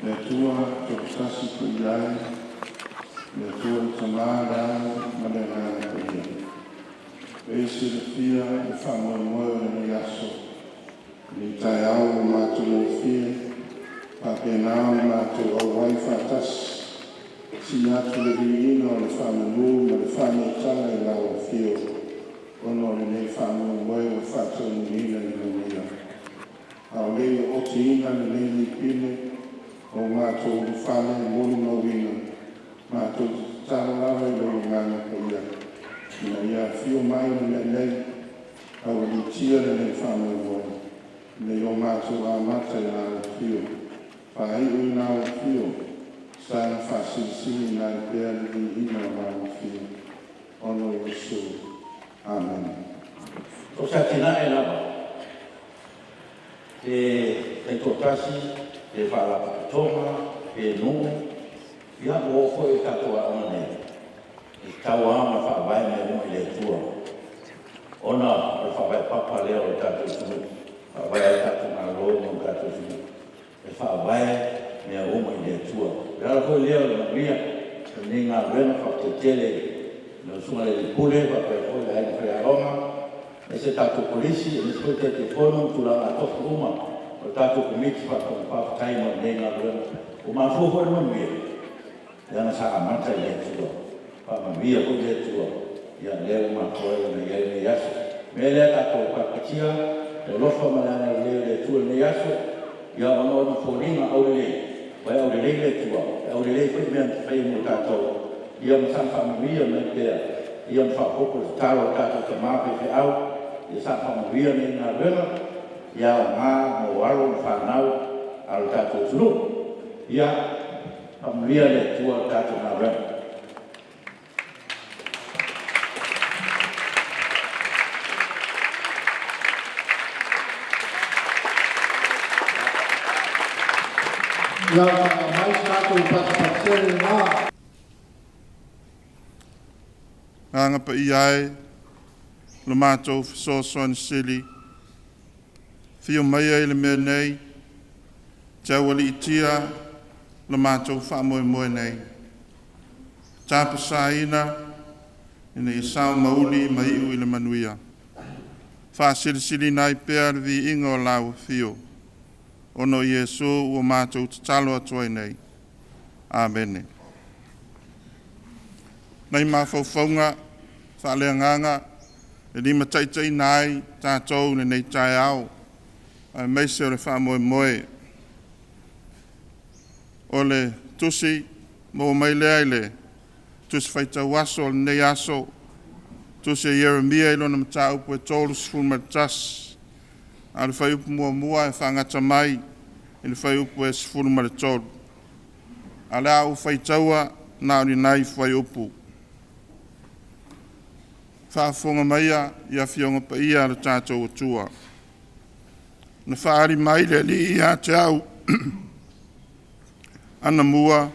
Le Atua Toatasi Paia e, le Atua le Tama, le Alo ma le Agaga Paia, e silafia le faamoemoe o lenei aso, lenei taeao ua matagofie faapena ona matou auai faatasi, sii atu le viiga o le faamanu ma le faaneetaga i lau Afio ona o lenei faamoemoe ua faataunuuina i le manuia. A o le i ootiina lenei lipine o matou ulufale e molimauina, matou te tatalo lava i lou Agaga Paia ina ia afio mai i le mea nei, aualiitia lenei faamoemoe ina ia o matou amata i lau Afio, faaiu i lau Afio, saga faasilisiliina ai pea le viiga o lau Afio ona o Iesu. Amene. So o se atinae lava, pe taitoatasi, pe faalapotopotoga, pe nuu, ia ua oo foi i le tatou aoga nei, e tatau lava ona faavae mea uma i le Atua, ona o le faavae papa lea o le tatou atunuu, e faavae ai le tatou Malo ma le tatou atunuu, e faavae mea uma i le Atua. O le ala foi lea o le manuia o lenei galuega. Faafetai tele i lau Susuga i le alii Pule faapea foi le aiga faiaoga aemaise le tatou Kolisi aemaise foi le Taitaifono ma tulaga tofi uma o le tatou Komiti Faatonu. Faafetai mo lenei galuega. Ua mafua foi le manuia leaga sa amata i le Atua, faamanuia foi le Atua lea ua mafua ai ona i ai lenei aso. O le mea lea tatou patipatia le alofa ma le agalelei o le Atua i lenei aso ona o ona foliga aulelei, aua e aulelei le Atua, e aulelei foi mea na te faia mo tatou, ia ma saga faamanuia mai pea ma faaopoopo i le tatalo a le tatou tama faifeau ia saga faamanuia lenei galuega, ia aoga mo alo ma fanau a le tatou atunuu. Ia faamanuia le Atua i le tatou galuega. Ia faaauau mai se tatou patipatia lena. Agaga Paia e, lo matou fesoasoani sili, afio maia i le mea nei, te aualiitia lo matou faamoemoe nei, tapasaina ina ia sao ma uli ma iu i le manuia, faasilisiliina ai pea le viiga o lau Afio, ona o Iesu ua matou tatalo atu ai nei. Amene. Nai mafaufauga faaleagaga e limataitaiina ai tatou i lenei taeao aemaise o le faamoemoe. O le tusi maua mai lea i le tusi faitau aso o lenei aso, tusi a Ieremia i lona mataupu e 31, a o le fuaiupu muamua e faagata mai i le fuaiupu e 13. Ae o le a ou faitaua na o ni nai fuaiupu. Faafofoga maia i Afioga Paia a le tatou Atua. Na faaali mai le Alii ia te au anamua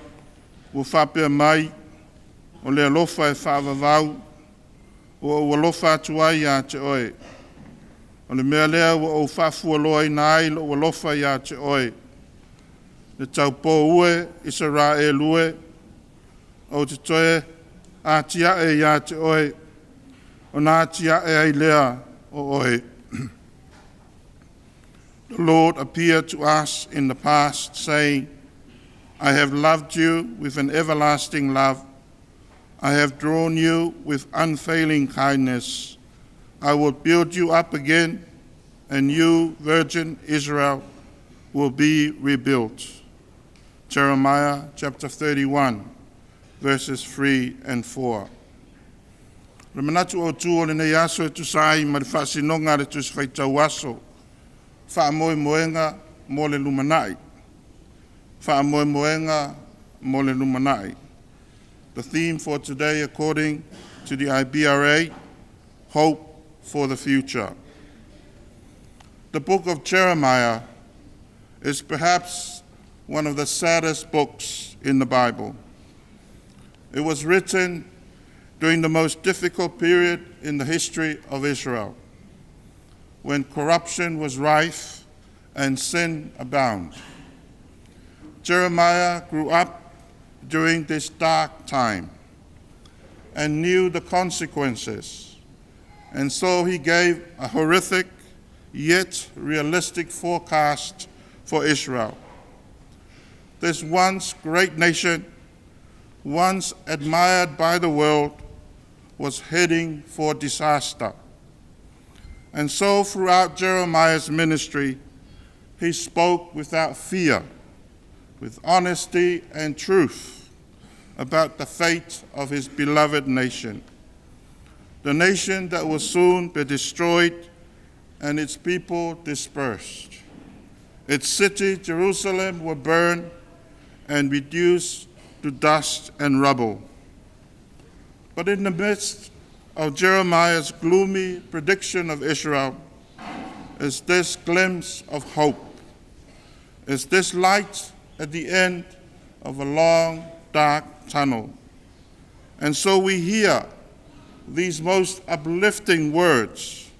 ua faapea mai, “O le alofa e faavavau, ua ou alofa atu ai ia te oe. O le mea lea ua ou faafualoaina ai lou alofa ia te oe. Le taupou e Isaraelu e, ou te toe atiae ia te oe, ona atiae ai lea o oe.” The Lord appeared to us in the past, saying, "I have loved you with an everlasting love. I have drawn you with unfailing kindness. I will build you up again, and you, Virgin Israel, will be rebuilt." Jeremiah chapter 31, verses 3 and 4. Le manatu autu o lenei aso e tusa ai ma le faasinoga a le Tusi Faitau Aso, faamoemoega mo le lumanai. Faamoemoega mo le lumanai. The theme for today, according to the IBRA, hope for the future. The book of Jeremiah is perhaps one of the saddest books in the Bible. It was written during the most difficult period in the history of Israel, when corruption was rife and sin abound. Jeremiah grew up during this dark time and knew the consequences. And so he gave a horrific yet realistic forecast for Israel. This once great nation, once admired by the world, was heading for disaster. And so, throughout Jeremiah's ministry, he spoke without fear, with honesty and truth about the fate of his beloved nation, the nation that will soon be destroyed and its people dispersed. Its city, Jerusalem, will burn and reduced to dust and rubble. But in the midst of Jeremiah's gloomy prediction of Israel is this glimpse of hope, is this light at the end of a long, dark tunnel. And so we hear these most uplifting words: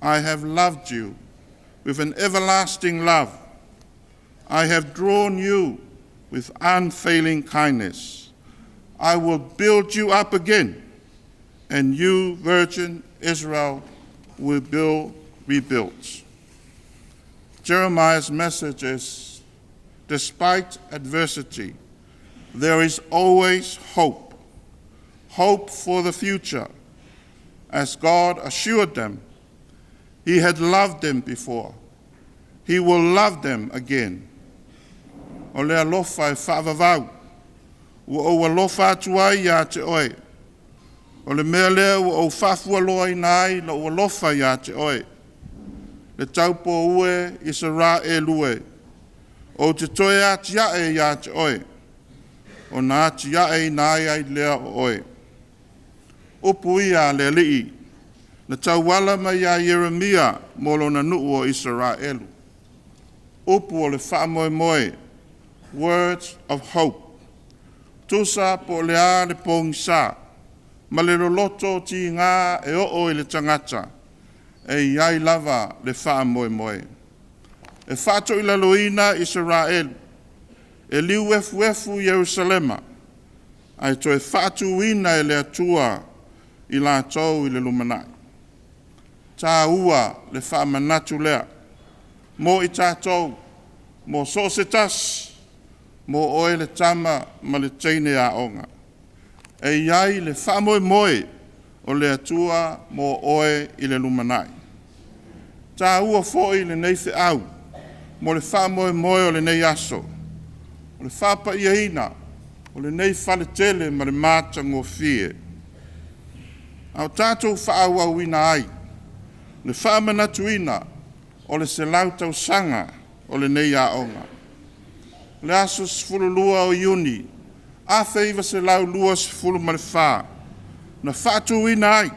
"I have loved you with an everlasting love. I have drawn you with unfailing kindness. I will build you up again, and you, Virgin Israel, will be rebuilt." Jeremiah's message is, despite adversity, there is always hope. Hope for the future. As God assured them, He had loved them before. He will love them again. O le alofa e faavavau. Ua ou alofa atu ai iā te oe. O le mea lea ua ou faafualoaina ai lou alofa iā te oe. Le taupou e Isaraelu e. Ou te toe atiae iā te oe. Ona atiaeina ai lea o oe. Upu ia a le Alii. Na tauala mai ia Ieremia mo lona nuu o Isaraelu. Upu o le faamoemoe. Words of hope. Tusa po o le a le pogisa. Ma le loloto tiga e oo i le tagata. E i ai lava le faamoemoe. E faatoilaloina Isaraelu. E liu efuefu Ierusalema. Ae toe faatuina e le Atua i latou i le lumanai. Taua le faamanatu lea. Mo i tatou, mo so o se tasi, mo oe le tama ma le teine aoga. E i ai le faamoemoe o le Atua mo oe i le lumanai. Taua foi lenei feau mo le faamoemoe o lenei aso. O le faapaiaina o lenei faletele ma le matagofie. A o tatou faaauauina ai le faamanatuina o le 100 tausaga o lenei aoga. Le aso 12 o Iuni, 1924, na faatuina ai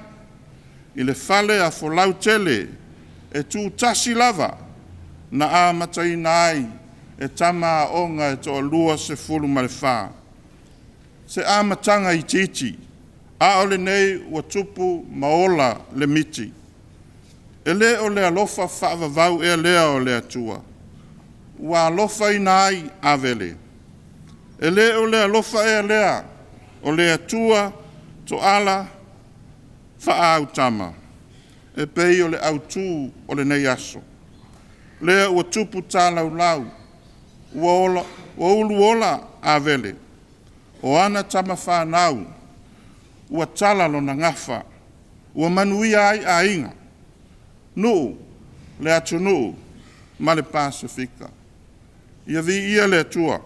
i le fale a Folau tele e tutasi lava na amataina ai e tama aoga e 24. Se amataga itiiti, a o lenei ua tupu ma ola le miti. E le o le alofa faavavau ea lea o le Atua. Ua alofaina ai Avele. E le o le alofa ea lea o le Atua toala faaautama. E pei o le autū o lenei aso. Lea ua tupu talaulau, ua uluola Avele. O ana tama whanau, ua tala lona gafa, ua manuia ai aiga, nuu, le atunuu, ma le Pasefika. Ia viia le Atua,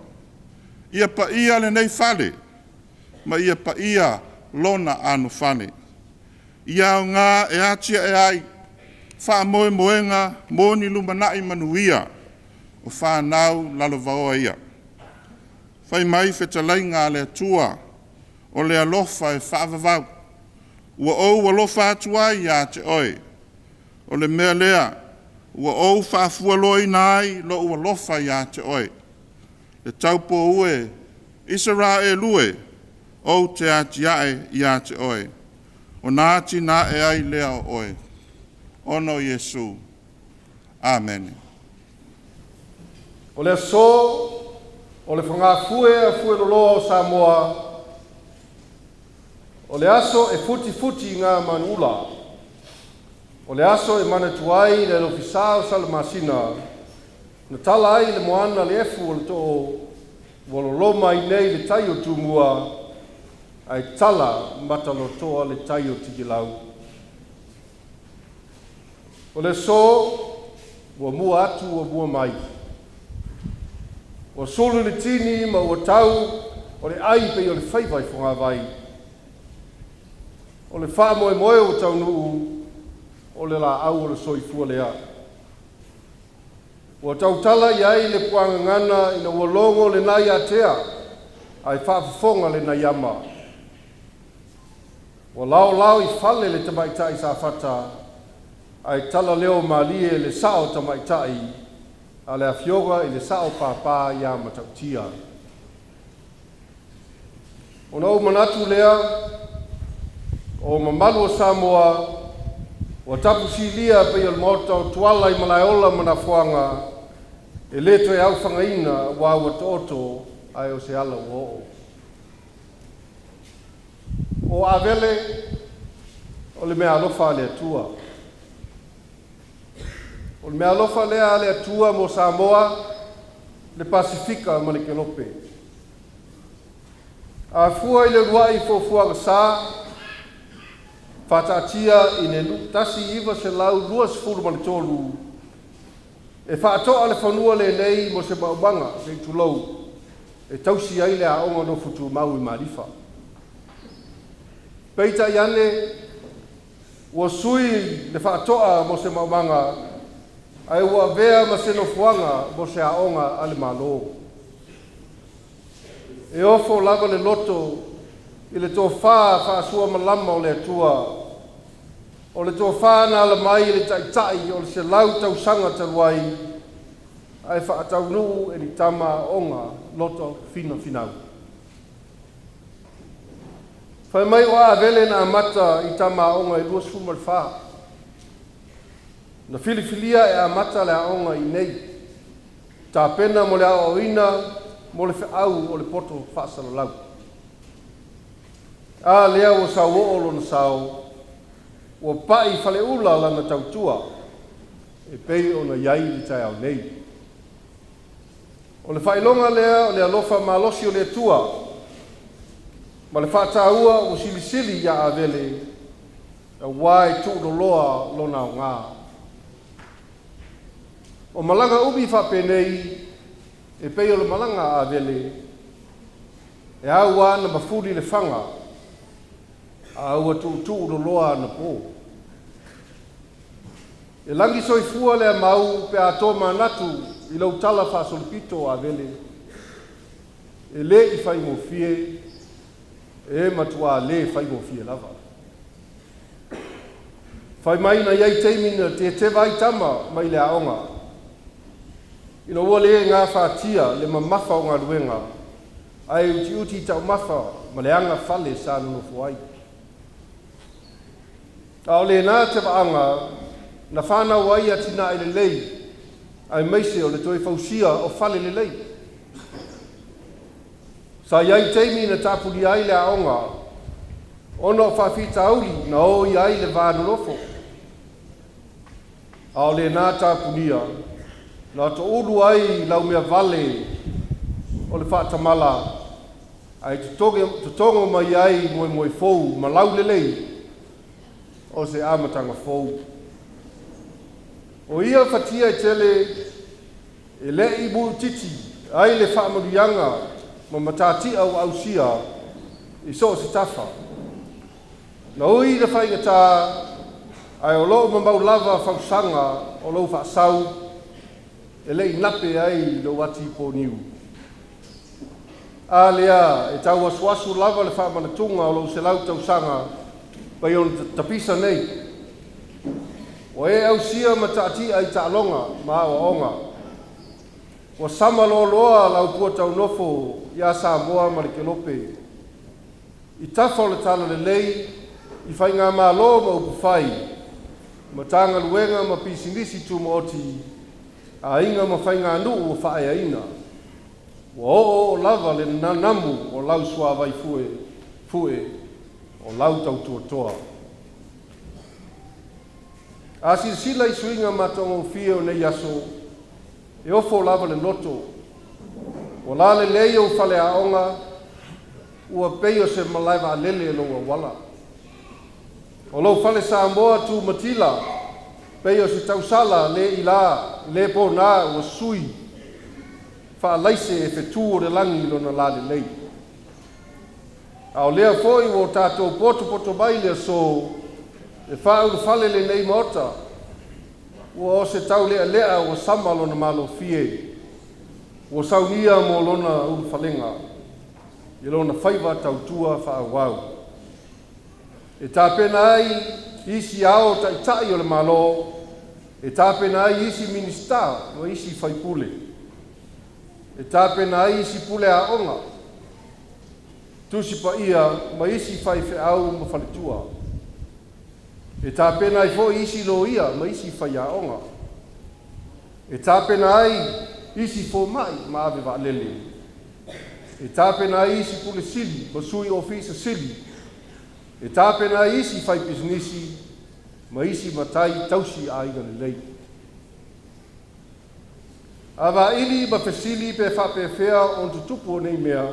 ia paia lenei fale, ma ia paia lona anofale. Ia aoga e atiae ai, faamoemoega mo ni lumanai manuia, o whanau lalovaoa ia. Fai mai fetalaiga a le Atua, o le alofa e faavavau. Ua ou alofa atu ai iā te oe. O le mea lea, ua ou faafualoaina ai lou alofa iā te oe. Le taupou e, Isaraelu e, ou te atiae iā te oe. Ona atinae ai lea o oe. Ona o Iesu. Amene. O le aso. O le fogafue a fueloloa o Samoa, o le aso e futifuti i gamanuula, o le aso e manatua ai le alofisa o Salamasina na tala ai le moana le efu o le too ua loloma ai nei le tai o Tumua ae tala matalotoa le tai o Tigilau. O le aso ua mua atu ua mua mai, ua sulu le tini ma ua tau o le ai pei o le faiva i fogavai. O le faamoemoe ua taunuu o le laau o le soifua lea. Ua tautala i ai le puagagana ina ua logo le nai atea ae faafofoga le nai ama. Ua laolao i fale le tamaitai Safata ae talaleo malie le sao tamaitai a le afioga i le Sao Papa ia Matautia. Ona ou manatu lea, o mamalu o Samoa ua tapusilia pei o le maota o Tuala i Malaeola ma Nafoaga, e le toe aufagaina ua ua taoto ae o se ala ua oo. O Avele o le meaalofa a le Atua. O le meaalofa lea a le Atua mo Samoa, le Pasefika ma le Kelope. A fua i le uluai fuafuaga sa faataatia i le 1923 e faatoa le fanua lenei mo se maumaga se i tulou e tausi ai le aoga nofo tumau i Malifa. Peitai ane ua sui le faatoa mo se maumaga ae ua avea ma se nofoaga mo se aoga a le Malo. E ofo lava le loto i le tofa faasuamalama o le Atua, o le tofa na ala mai i le taitai o le 100 tausaga talu ai ae faataunuu e ni tama aoga loto finafinau. Fai mai o Avele na amata i tama aoga e 24. Na filifilia e amata le aoga i nei, tapena mo le aoaoina mo le feau o le poto faasalalau. A lea ua sauoo lona sao, ua pai faleula lana tautua e pei ona i ai le taeao nei. O le faailoga lea o le alofa malosi o le Atua ma le faataua ua silisili ia Avele auā e tuuloloa lona aogā. O malaga umi faapenei e pei o le malaga a Avele, e au lava ona mafuli le faga a ua tuutuuloloa anapo. E lagi soifua le amau pe a tomanatu i lau tala faasolopito Avele, e le i faigofie, e matuā le faigofie lava. Fai mai na i ai taimi na teteva ai tama mai le aoga, ina ua le gafatia le mamafa o galuega ae utiuti taumafa ma le agafale sa nonofo ai. A o lena tevaaga na fanau ai atinae lelei aemaise o le toe fausia o fale lelei. Sa i ai taimi na tapunia ai le aoga ona o faafitauli na oia ai le va nonofo. A o lena tapunia na toulu ai laumea vale o le faatamala ae totogo mai ai moemoe fou ma laulelei o se amataga fou. O ia fatia e tele e le i muutiti ai le faamanuiaga ma matatia ua ausia i so o se tafa. Na ui le faigatā ae o loo mamau lava fausaga o lou faasau e le i nape ai lou ati poniu. A lea e tauasuasu lava le faamanatuga o lou 100 tausaga pei ona tapisa nei. Ua e ausia mataatia i taaloga ma aoaoga. Ua sama loaloa lau pua taunofo iā Samoa ma le Kelope. I tafa o le talalelei, i faigamalo ma upufai, Matagaluega ma pisinisi tumaoti, aiga ma faiganuu ua faaeaina. Ua oooo lava le nanamu o lau suavai fue o lau tautuatoa. A silasila i suiga matagofie o nei aso, e ofo lava le loto. Ua lalelei ou faleaoga, ua pei o se malae vaalele lou auala. O lou fale Samoa tu matila, pei o se tausala le ila, le pona ua sui, faalaise e fetu o le lagi lona lalelei. A o lea foi ua o tatou potopoto mai le aso, e faaulufale lenei Maota, ua o se taulealea ua sama lona malofie, ua saunia mo lona ulufalega, i lona faiva tautua faaauau. E tapena ai isi ao taitai o le Malo, e tapena ai isi Minisita ma isi faipule, e tapena ai isi pule aoga, Tusi Paia ma isi faifeau ma faletua. E tapena ai foi isi loia ma isi faiaoga. E tapena ai isi fomai ma ave vaalele. E tapena ai isi pule sili ma sui ofisa sili. E tapena ai isi faipisinisi ma isi matai tausi aiga lelei. A vaili ma fesili pe faapefea ona tutupu o nei mea,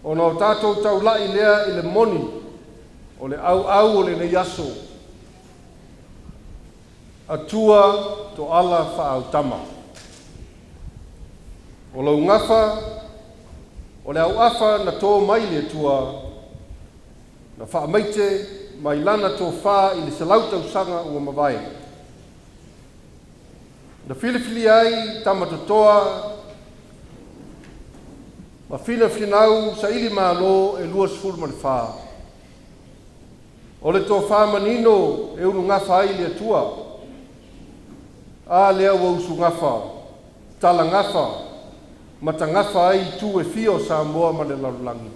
ona o tatou taulai lea i le moni o le auau o lenei aso, Atua toala faaautama. O lou gafa, o le auafa na to mai le Atua, na faamaite mai lana tofā i le 100 tausaga ua mavae. Na filifilia ai tama totoa ma finafinau saili malo e 24. O le tofa manino e ulugafa ai le Atua, a lea ua usugafa, talagafa, matagafa ai itu e fia o Samoa ma le lalolagi.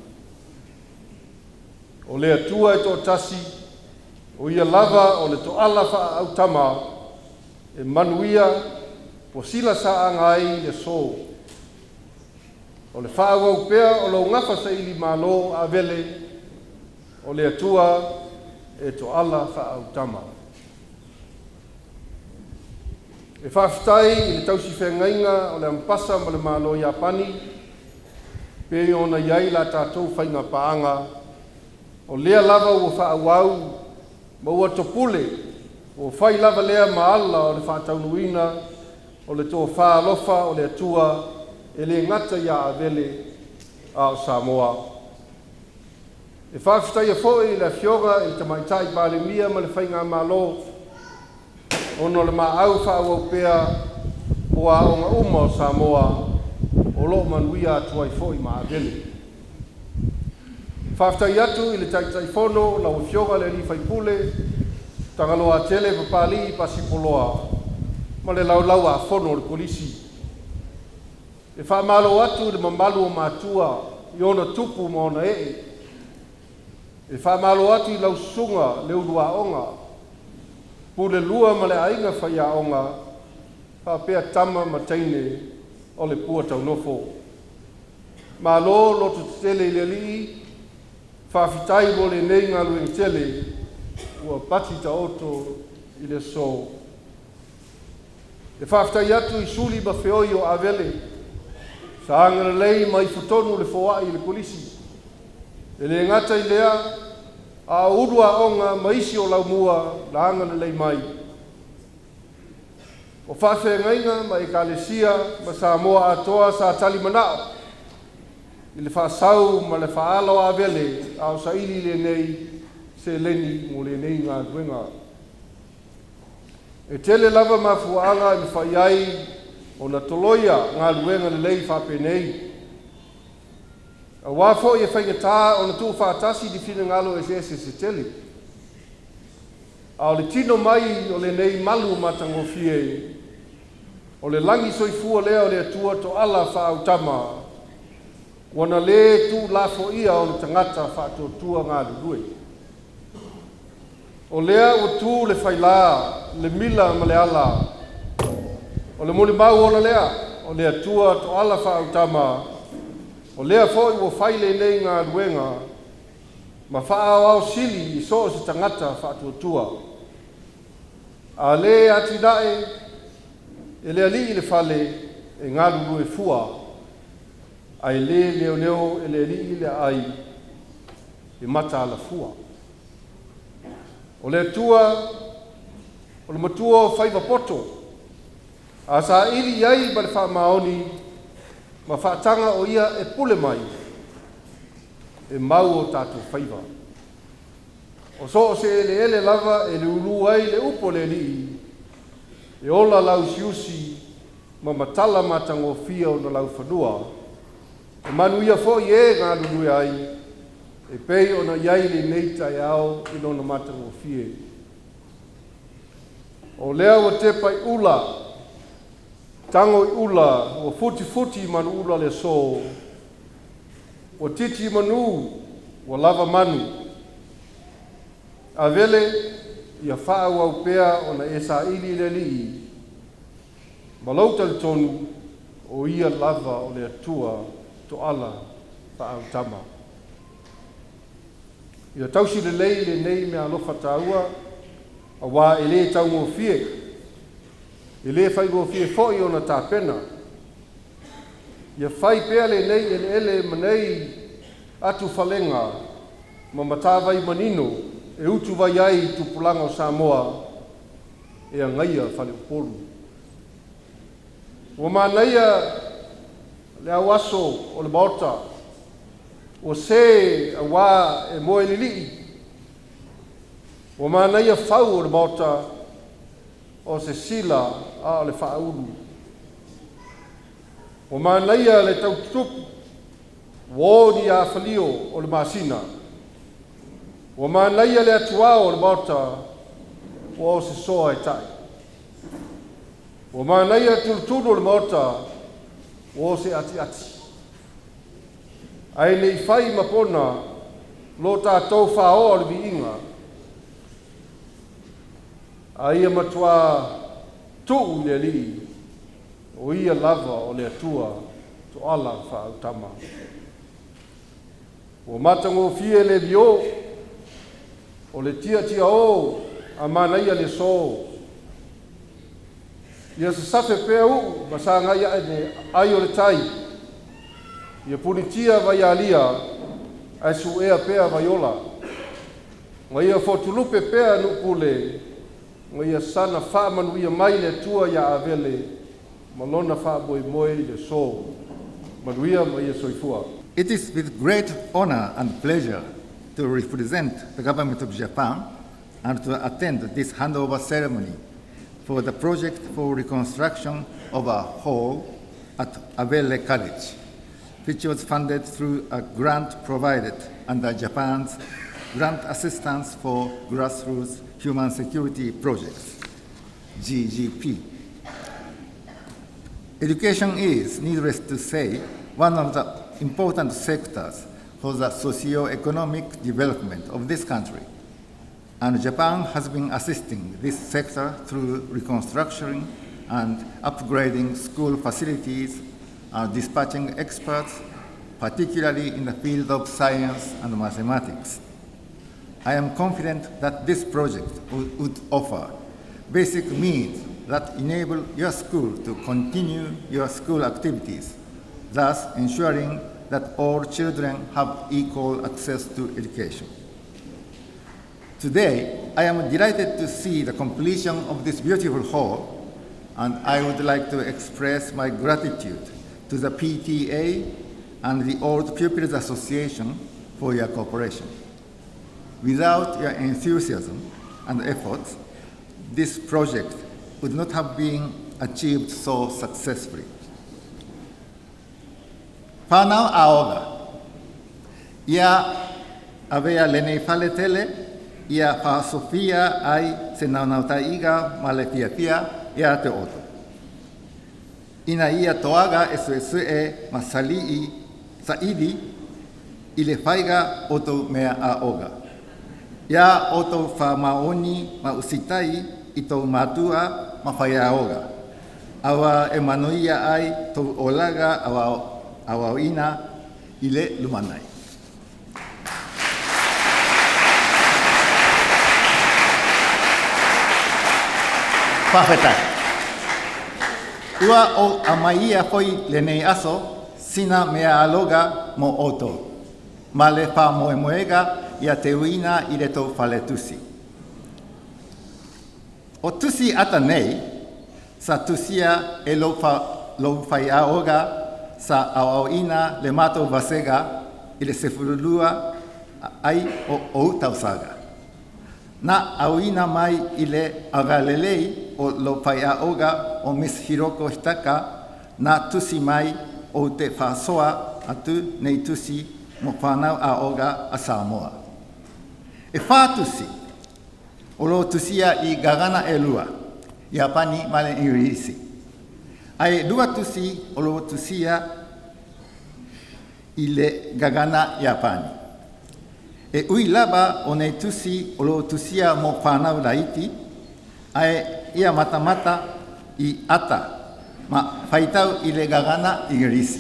O le Atua e toatasi, o ia lava o le toala faaautama e manuia ua sila saaga ai le aso. O le faaauau pea o lou gafa saili malo Avele, o le Atua e toala faaautama. E faafetai i le tausifeagaiga o le Ampasa ma le Malo Iapani, pei ona i ai la tatou faiga paaga, o lea lava ua faaauau ma ua topule, ua fai lava lea ma ala o le faataunuuina o le tofa alofa o le Atua e le gata ia Avele a o Samoa. E faafetaia foi le Afioga i le Tamaitai Palemia ma le Faigamalo ona o le maau faaauau pea mo aoga uma o Samoa o lo o manuia atu ai foi ma Avele. Faafetai atu i le Taitaifono lau Afioga i le sui usufono Tagaloatele Papalii Pasipoloa ma le Laulau a Fono a le Kolisi. E faamalo atu i le mamalu o matua i ona tupu ma ona ee. E faamalo atu i lau susuga le uluaoga, Pulelua ma le aiga faiaoga, faapea tama ma teine o le pua taunofo. Malo loto tetele i le Alii, faafetai mo lenei galuega tele ua pati taoto i le aso. E faafetai atu i suli ma feoi o Avele, sa agalelei ma ifotonu le foai i le kolisi. E le gata i lea, a o ulu aoga ma isi o laumua na agalelei mai. O faafeagaiga ma ekalesia ma Samoa atoa sa talimanao i le faasau ma le faaala o Avele a o saili lenei seleni mo lenei galuega. E tele lava mafuaaga e mafai ai ona toloia galuega lelei faapenei. Aua foi e faigata ona tuufaatasi ni finagalo eseese se tele. A o le tino mai o lenei malu matagofie, o le lagi soifua lea o le Atua toala faaautama, ua na le tuulafoia ona tagata faatuatua galulue. O lea ua tu le faila, le mila ma le ala, o le molimau ola lea o le Atua toala faaautama, o lea foi ua fai lenei galuega ma faaoao sili i so o se tagata faatuatua. A lē atinae e le alii le fale, e galulue fua, ae lē leoleo e le alii le aai, e mataala fua. O le Atua o le matua o faiva poto, a saili i ai ma le faamaoni ma faataga o ia e pule mai, e mau o tatou faiva. O so o se eleele lava e lulu ai le upu a le alii, e ola lauusiusi ma matala matagofie ona laufanua, e manuia foi e galulue ai, e pei ona i ai lenei taeao i lona matagofie. O lea ua tepa i ula, tago i ula, ua futifuti manuula le aso, ua titi i manu, ua lava manu. Avele, ia faaauau pea ona e saili i le Alii ma lou talitonu, o ia lava o le Atua toala faaautama. Ia tausi lelei lenei meaalofa taua, auā e le taugofie, e le faigofie foi ona tapena. Ia fai pea lenei eleele ma nei atufalega ma matavai manino e utuvai ai tupulaga o Samoa e agaia faleupolu. Ua manaia le auaso o le Maota, ua se auā e moe lilii. Ua manaia fau o le Maota, o se sila a o le faaulu. Ua manaia le taututupu, ua o ni afalio o le masina. Ua manaia le atuao o le Maota, ua o se soa e ta'i. Ua manaia tulutulu o le Maota, ua o se atiati. Ae le i fai ma pona lo tatou fāoa o le viiga, a ia matuā tuu i le Alii, o ia lava o le Atua toala faaautama. Ua matagofie le lio o le tiatiaō a manaia le aso. Ia sasafe pea uu ma sagai ane ai o le tai, ia punitia vaialia ae suea pea vaiola, ma ia fotulupe pea Nuupule, ma ia saga faamanuia mai le Atua ia Avele ma lona faamoemoe i le aso. Manuia ma ia soifua. It is with great honor and pleasure to represent the government of Japan and to attend this handover ceremony for the project for reconstruction of a hall at Avele College, which was funded through a grant provided under Japan's Grant Assistance for Grassroots Human Security Projects, GGP. Education is, needless to say, one of the important sectors for the socio-economic development of this country. And Japan has been assisting this sector through reconstruction and upgrading school facilities and dispatching experts, particularly in the field of science and mathematics. I am confident that this project would offer basic means that enable your school to continue your school activities, thus ensuring that all children have equal access to education. Today, I am delighted to see the completion of this beautiful hall, and I would like to express my gratitude to the PTA and the Old Pupils Association for your cooperation. Without your enthusiasm and efforts, this project would not have been achieved so successfully. Fanau aoga, ia avea lenei faletele ia faasofia ai se naunautaiga ma le fiafia ia te outou. Ina ia toaga e suesue ma salii saili i le faiga o tou mea aoga. Ia outou faamaoni ma usitai i tou matua ma faiaoga. Auā e manuia ai tou olaga aoaoina i le lumanai. Faafetai. Ua ou aumaia foi lenei aso sina meaaloga mo outou, ma le faamoemoega ia teuina i le tou faletusi. O tusi ata nei, sa tusia e lou, fa, lou faiaoga sa aoaoina le matou vasega i le 12 ai o ou tausaga. Na auina mai i le agalelei o lou faiaoga o Miss Hiroko Hitaka na tusi mai ou te faasoa atu nei tusi mo whanau aoga a Samoa. E whā tusi, o lo o tusia i gagana e lua, Iapani ma le Igirisi. Ae lua tusi o lo o tusia i le gagana Iapani. E ui lava o nei tusi o lo o tusia mo whanau laiti, ae ia matamata i ata ma faitau i le gagana Igirisi.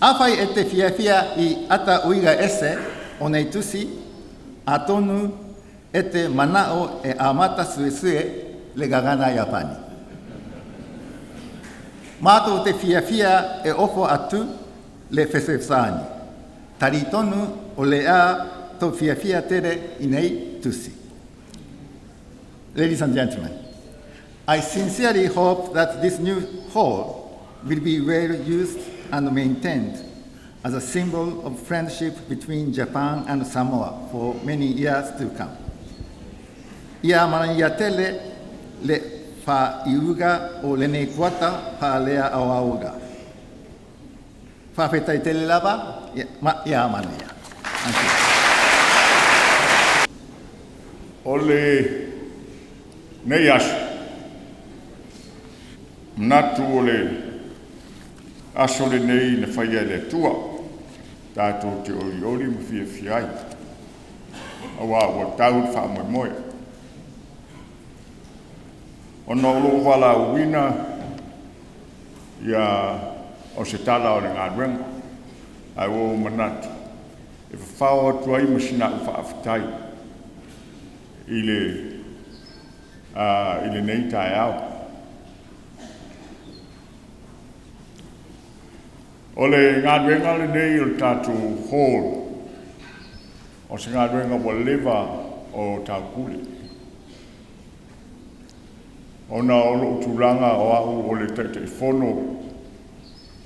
Afai e te fiafia i ata uiga ese o nei tusi, atonu e te mana'o e amata suesue le gagana Iapani. Matou te fiafia e ofo atu le fesoasoani. Talitonu o le a tou fiafia tele i nei tusi. Ladies and gentlemen, I sincerely hope that this new hall will be well used and maintained as a symbol of friendship between Japan and Samoa for many years to come. Ia manuia tele le faaiuga o lenei kuata faaleaoaoga. Faafetai tele lava ma ia manuia. Thank you. O lenei aso, manatu o le aso lenei na faia e le Atua, tatou te olioli ma fiafia ai, auā ua tau le faamoemoe. Ona o lou valaauina ia o se tala o le galuega, ae ua ou manatu e fafao atu ai ma sina au faafetai i lenei taeao. O le galuega lenei o le tatou hall, o se galuega ua leva o taupule. Ona o lou tulaga o au o le Taitaifono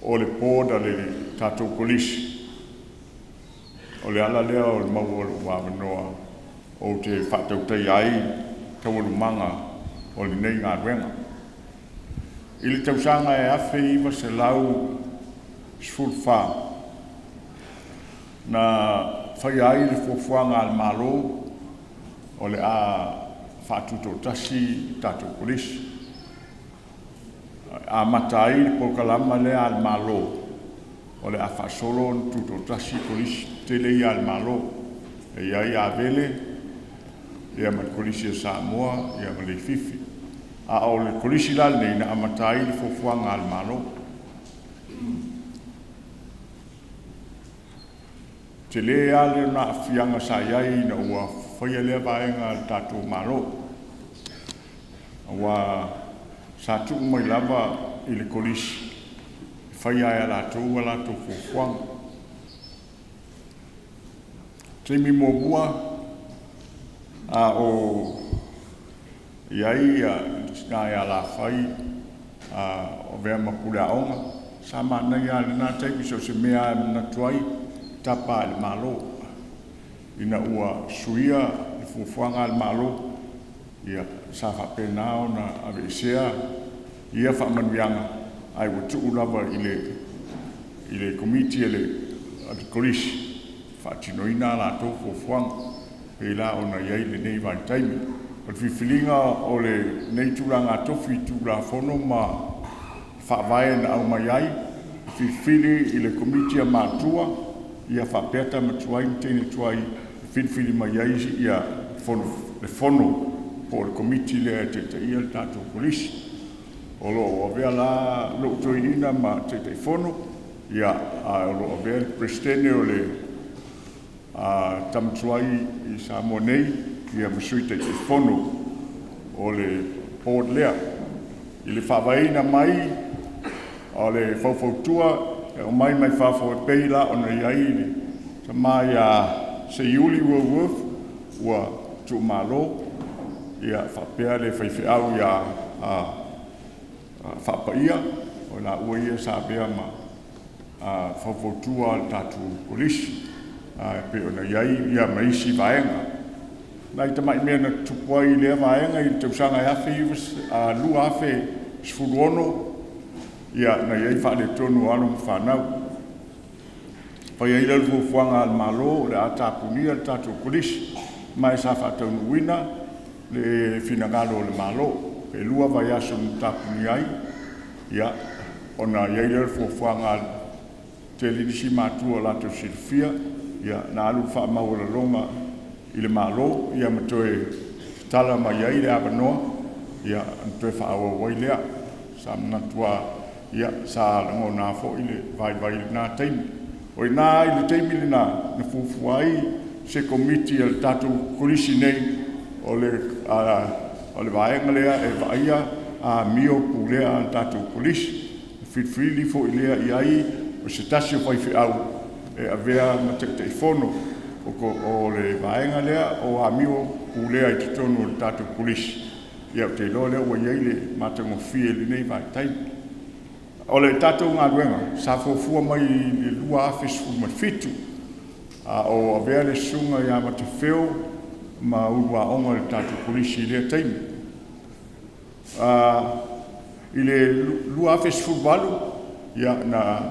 o le board a le tatou Kolisi, o le ala lea o le maua o lou avanoa ou te faatautaia ai taualumaga o lenei galuega. I le tausaga e 1914, na faia ai le fuafuaga a le Malo o le a faatutoatasi tatou kolisi. Amata ai le polokalama lea a le Malo o le a faasolo ona tutoatasi kolisi tetele ia a le Malo. E i ai Avele, ia ma le Kolisi a Samoa, ia ma Leififi. A o le kolisi la lenei na amata ai le fuafuaga a le Malo. Tele lava lona aafiaga sa i ai ina ua faia lea vaega a le tatou Malo. Aua sa tuu mai lava i le kolisi e faia e latou a latou fuafuaga. Taimi muamua a o i ai le tina ia Lafai o avea ma pule aoga, sa manaia lava i lena taimi, so o se mea lava e manatu ai, tapa i le Malo. Ina ua suia le fuafuaga a le Malo, ia sa faapena ona aveesea ia faamanuiaga, ae ua tuu lava i le komiti a le kolisi faatinoina a latou fuafuaga pei la ona i ai lenei vaitaimi. O le filifiliga o lenei tulaga tofi Tulafono ma Faavae na aumai ai, filifili i le komiti a matua, ia faapea tama tuai ma teine tuai e filifili mai ai ia fono, le fono po o le komiti lea e taitaia le tatou kolisi. O lo o avea la lou toeaina ma Taitaifono, ia, ae o lo o avea le Peresetene o le tama tuai i Samoa nei, ia ma Sui Taitaifono o le board lea. I le faavaeina mai o le faufautua e aumai mai fafo e pei la ona i ai le tama ia Seiuli Wellworth ua tuumalo, ia faapea le faifeau ia Faapaia, o laua ia sa avea ma faufautua a le tatou Kolisi e pei ona i ai ia ma isi vaega. Nai tamai mea na tutupu ai i lea vaega i le tausaga e 2016, ia na i ai faaletonu o alo ma fanau. Fai ai lea o le fuafuaga a le Malo o le a tapunia le tatou Kolisi, ma e sa faataunuuina le finagalo o le Malo. E 2 vaiaso na tapunia ai, ia, ona i ai lea o le fuafuaga a le tele nisi matua ua latou silafia, ia na alu le faamaualaloga i le Malo, ia ma toe tatala mai ai le avanoa, ia ona toe faaauau ai lea. Sa manatu lava, ia sa lagona foi le vaivai i lena taimi. O i ina i le taimi lena na fuafua ai se Komiti a le tatou Kolisi nei o le vaega lea e vaaia amio pulea a le tatou Kolisi. Na filifili foi lea i ai o se tasi o faifeau e avea ma Taitaifono o le vaega lea o amio pulea i totonu o le tatou Kolisi. Ia ou te iloa o lea ua i ai le matagofie i lenei vaitaimi. O le tatou galuega sa fuafua mai i le 2017 a o avea le Susuga ia Matafeo ma uluaoga o le tatou Kolisi i lea taimi. I le 2018, ia na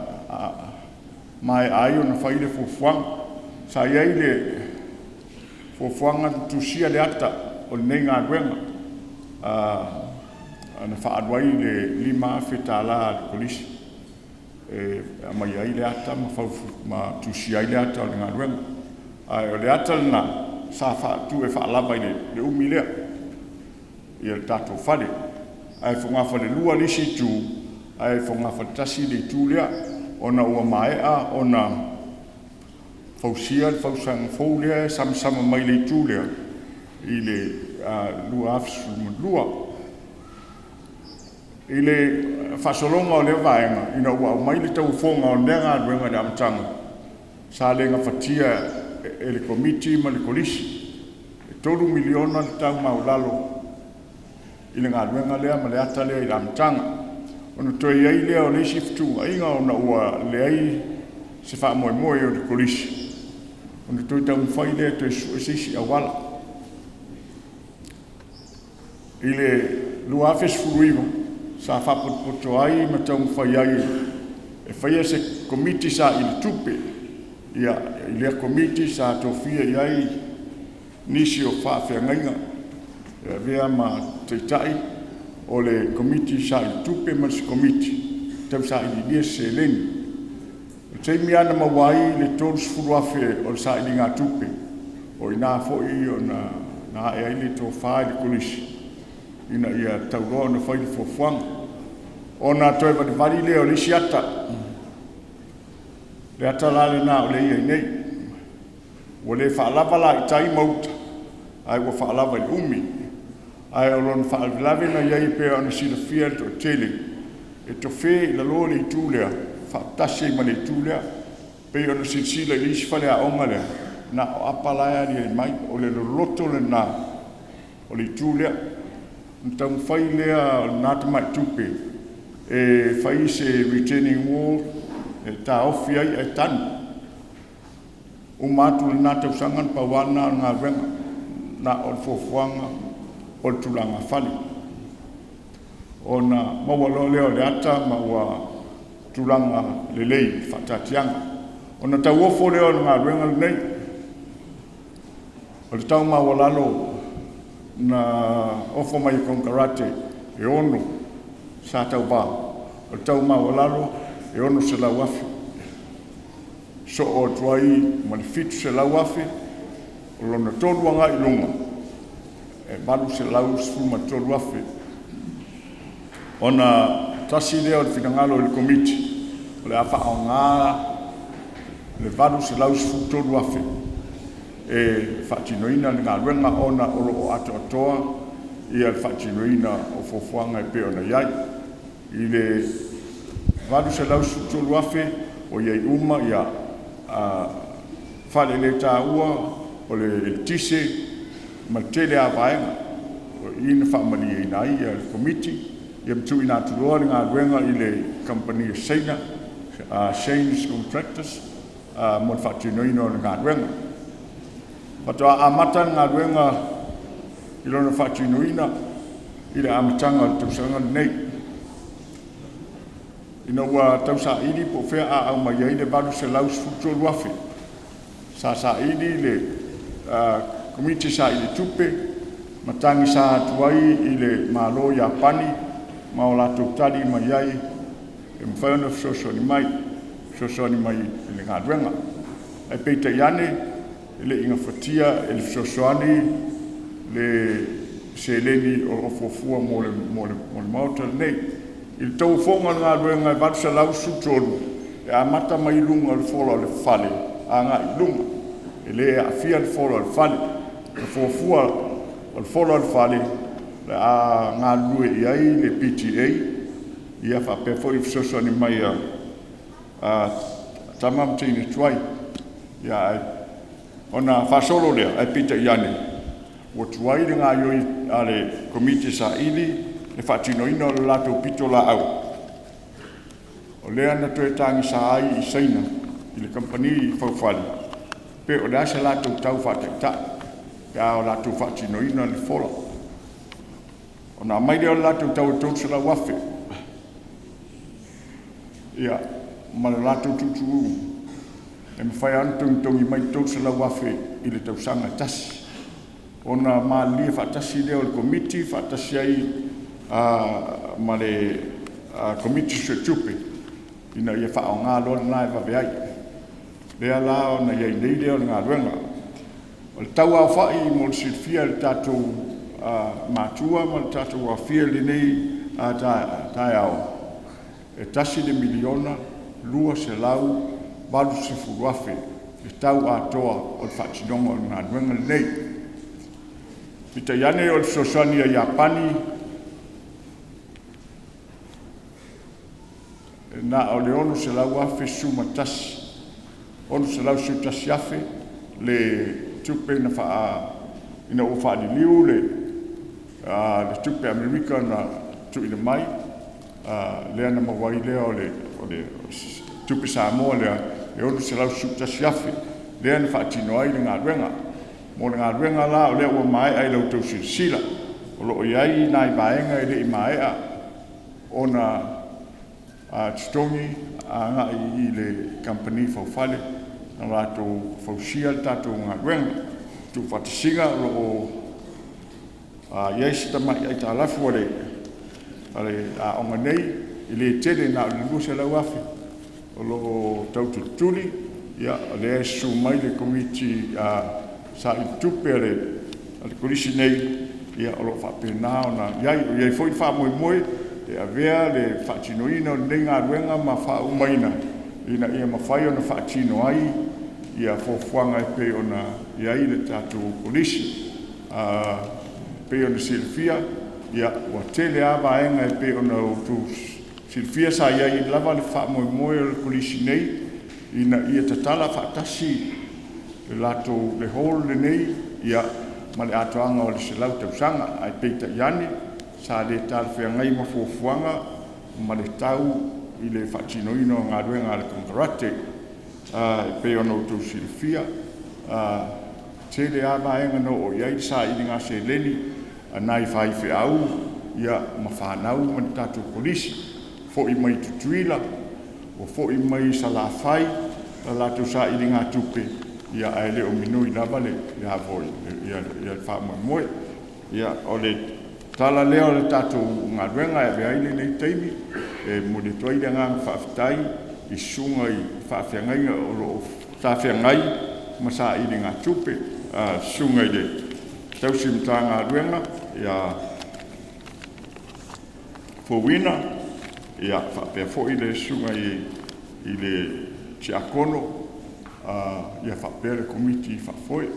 maea ai ona fai le fuafuaga. Sa i ai le fuafuaga na tusia le ata o lenei galuega na faaalu ai le $5,000 a le Kolisi e aumai ai le ata ma tusia ai le ata o le galuega. Ae o le ata lena sa faatu e faalava i le umi lea le tatou fale, ae fogafalelua le isi itu ae fogafaletasi le itu lea, ona ua maea ona fausia le fausiaga fou lea e samasama mai le itu lea i le 2012. I le faasologa o lea vaega ina ua aumai le tauofoga o lea galuega i le amataga, sa le gafatia e le Komiti ma le Kolisi. E $3 miliona le tau maualalo i le galuega lea ma le ata lea i le amataga. Ona toe i ai lea o le isi fetuunaiga ona ua leai se faamoemoe o le Kolisi, ona toe taumafai lea e toe sue se isi auala. I le 2019 sa faapotopoto ai ma taumafai ai e faia se Komiti Saili Tupe. Ia, i lea Komiti sa tofia i ai nisi o faafeagaiga e avea ma taitai o le Komiti Saili Tupe ma se Komiti e tausaililia se seleni. O le taimi lava na maua ai le $30,000 o le sailiga tupe, o i ina foi na ae ai le tofa i le Kolisi ina ia tauloa ona fai le fuafuaga. Ona toe valivali lea o le isi ata, le ata la lena o lea e i ai nei. Ua le faalava la i tai ma uta, ae ua faalava i le umi. Ae o lona faalavelave na i ai e pei ona silafia e le toatele, e tofe i lalo le itu lea faatasi ai ma le itu lea. E pei ona silasila i le isi faleaoga lea, na o apa la e aliali mai, o le loloto lena o le itu lea. Ona taumafai lea o lena tamai tupe e fai se retaining wall e taofi ai ae tanu. Uma atu lena tausaga, na pau lava lena o le galuega, na o le fuafuaga o le tulagafale. Ona maua loa lea o le ata ma ua tulaga lelei i le faataatiaga. Ona tauofo lea o le galuega lenei, o le tau maualalo na ofo mai e konekarate e ono sa tauva, o le tau maualalo e $600,000, sosoo atu ai ma le $700,000, o lona tolu agai i luga e $813,000. Ona tasi lea o le finagalo i le Komiti o le a faaaoga le $813,000 e faatinoina le galuega, ona o lo o atoatoa le faatinoina o fuafuaga e pei ona i ai. I le $813,000 ua i ai uma faleletaua, o le eletise ma le tele lava o vaega. O i na faamalieina ai le Komiti ma tuuina atu loa le galuega i le kamupani a Saina, Shames Contractors mo le faatinoina o le galuega. Faatoa amata le galuega i lona faatinoina i le amataga o le tausaga lenei. Ina ua tausaili po o fea a aumai ai le $813,000, sa saili le Komiti Saili Tupe ma tagisa atu ai i le Malo o Iapani, ma o latou tali mai ai e mafai ona fesoasoani mai, fesoasoani mai i le galuega. Ae peitai ane, e le i gafatia e le fesoasoani le seleni o lo o fuafua mo le Maota lenei. I le tauofoga o le galuega e $813, e amata mai luga o le fola o le fale agai i luga, e le aafia le fola o le fale. Na fuafua o le fola o le fale o le a galulue i ai le PTA faapea foi le fesoasoani mai a tama ma teine tuai. Ia, ona faasolo lea, ae peitai ane ua tuai le gaoioi a le Komiti Saili le faatinoina o le latou pitolaau, o lea na toe tagisa ai i Saina i le kamupani faufale pe o le a se latou tau faataitai pe a latou faatinoina le fola. Ona aumai lea o le latou tau e $300,000, ia, ma le latou tuutuuga e mafai lava ona togitogi mai le $300,000 i le tausaga e tasi. Ona malilie faatasi lea o le Komiti faatasi ai ma le Komiti Suetupe ina ia faaaoga loa lena e vave ai. Lea la ona i ai nei lea o le galuega. O le tau aofai mo le silafia e le tatou matua ma le tatou aofia i lenei taeao, e $1,280,000 le tau atoa o le faatinoga o le galuega lenei. Peitai ane o le fesoasoani a Iapani e na o le $611,000 le tupe na ina ua faaliliu le tupe Amerika na tuuina mai, lea na maua ai lea o le tupe Samoa lea e $611,000 lea na faatino ai le galuega. Mo le galuega la o lea ua maea i la outou silasila, o lo o i ai nai vaega e le i maea ona totogi agai i le kamupani faufale na latou fausia le tatou galuega. Tuufaatasiga o lo o i ai si tamai aitalafu a le aoga nei, e le tele na o le $200,000 o lo o tau tulituli. Ia o lea e susu mai le Komiti Saili Tupe a le Kolisi nei, o lo o faapena ona i ai. E i ai foi le faamoemoe e avea le faatinoina o lenei galuega ma faaumaina ina ia mafai ona faatino ai fuafuaga e pei ona i ai le tatou Kolisi. E pei ona silafia, ua tele lava vaega e pei ona outou silafia sa i ai lava le faamoemoe o le Kolisi nei ina ia tatala faatasi le latou le hall lenei ma le atoaga o le 100 tausaga. Ae peitai ane sa le talafeagai ma fuafuaga ma le tau i le faatinoina o galuega a le konekarate. E pei ona outou silafia, e tele lava vaega na oo i ai le sailiga seleni a nai faifeau ma fanau ma le tatou Kolisi. Foi mai Tutuila, ua foi mai Salafai le latou sailiga tupe, ae le o minoi lava le faamoemoe. Ia, o le tala lea o le tatou galuega e avea ai lenei taimi e momoli atu ai le agaga faafetai i susuga i faafeagaiga o lo o sa feagai ma sailigatupe, le Susuga i le Tausi Matagaluega ia Fouina, ia faapea foi le susuga i le Tiakono, ia faapea le Komiti Faafoe.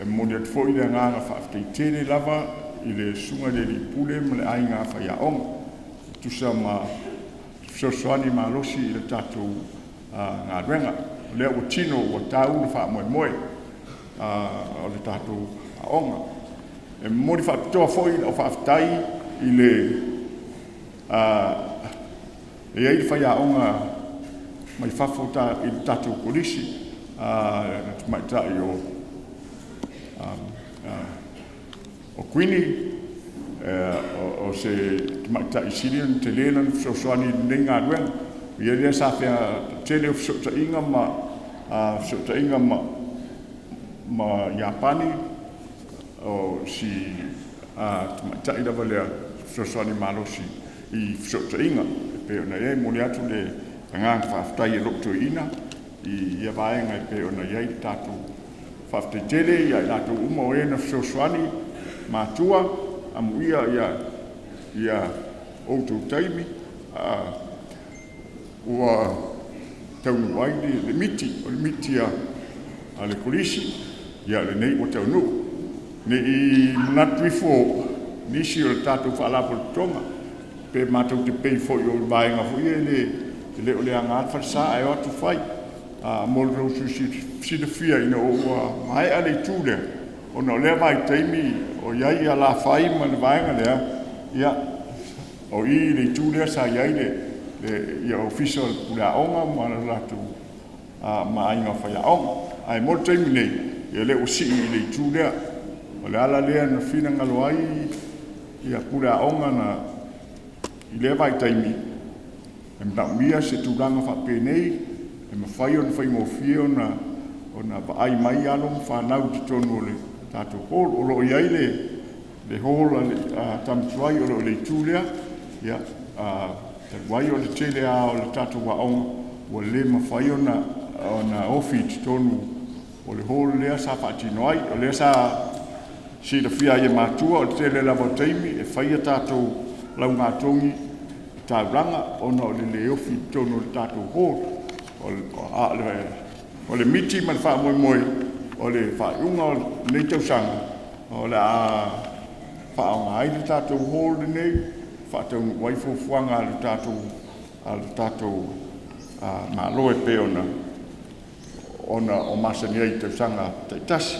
E momoli atu foi le agaga faafetai tele lava i le susuga i le Alii Pule ma le aiga faiaoga e tusa ma fesoasoani malosi i le tatou galuega. O lea ua tino ua tau le faamoemoe o le tatou aoga. E momoli faapitoa foi lau faafetai i le e i ai le faiaoga mai fafo i le tatou Kolisi, le tamaitai o Kuini, o se tamaitai e sili ona tele lana fesoasoani i lenei galuega. O ia lea sa tele o fesootaiga ma Iapani, o si tamaitai lava lea e fesoasoani malosi i fesootaiga e pei ona i ai. E momoli atu le agaga faafetai a lou toeaina i ia vaega e pei ona i ai le tatou faafetai tele ia i latou uma o e na fesoasoani, matua, amuia ia outou taimi ua taunuu ai le miti, o le miti a le Kolisi, ia lenei ua taunuu. Ne i manatu ifo nisi o le tatou Faalapotopotoga pe matou te pei foi o ni vaega foi ia e le o le aga lava le falesa ae o atu fai. Mo le tou silafia ina ua maea le itu lea, ona o lea vaitaimi o i ai alafai ma le vaega lea, ia, o i i le itu lea sa i ai le Ofisa o le Pule Aoga ma le latou ma aiga faiaoga. Ae mo le taimi nei, ia o lea ua sii i le itu lea. O le ala lea na finagalo ai ia Pule Aoga na i lea vaitaimi e manaomia se tulaga faapenei e mafai ona faigofie ona vaai mai alo ma fanau i totonu o le tatou hall. O lo o i ai le hall a tama tuai o lo o i le itu lea, ia, talu ai o le tele lava o le tatou aoga ua le mafai ona ofi i totonu o le hall lea sa faatino ai. O lea sa silafia ai e matua, o le tele lava o taimi e fai a tatou laugatogi i taulaga ona o le le ofi i totonu o le tatou hall. A o le miti ma le faamoemoe, o le faaiuga o lenei tausaga o le a faaaoga ai le tatou hall lenei e faataunuu ai fuafuaga a le tatou Malo e pei ona masani ai i tausaga taitasi.